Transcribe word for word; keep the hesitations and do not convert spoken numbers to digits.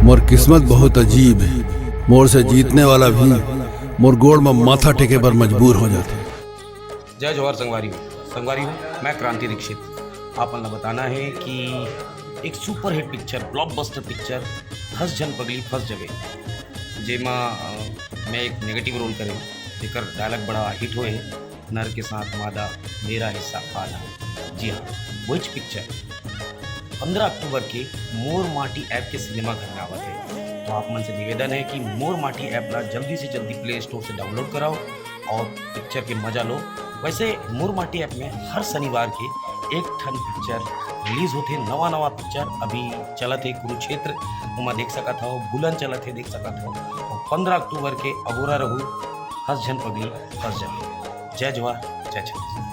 मोर किस्मत बहुत अजीब हे। मोर से जीतने वाला भी मोर गोड़ म माथा टेके बर मजबूर हो जाथे। जय जोहार संगवारी हो। संगवारी हो, मैं क्रांति दीक्षित। आप मन ला बताना हे कि एक सुपरहिट पिक्चर, ब्लॉकबस्टर पिक्चर धस झन पगली फंस जबे, जेमा अ, मैं एक नेगेटिव रोल करे हूँ, जेकर डायलॉग बड़ा हिट होए हे, "नर के साथ मादा, मेरा हिस्सा आधा।" जी हाँ, वही पिक्चर पंद्रह अक्टूबर के मोर माटी ऐप के सिनेमा घर में आवत हे। तो आप मन से निवेदन हे कि मोर माटी ऐप ला जल्दी से जल्दी प्ले स्टोर से डाउनलोड कराओ और पिक्चर के मजा लो। वैसे मोर माटी ऐप में हर शनिवार के एक ठन पिक्चर रिलीज होथे, नवा नवा पिक्चर अभी चलत हे कुरुक्षेत्र, ओमा देख सकत हव, बुलन चलत हे देख सकत हव, और पंद्रह अक्टूबर के अगोरा रहू, हंस झन पगली फंस जाबे। जय जोहार, जय छत्तीसगढ़।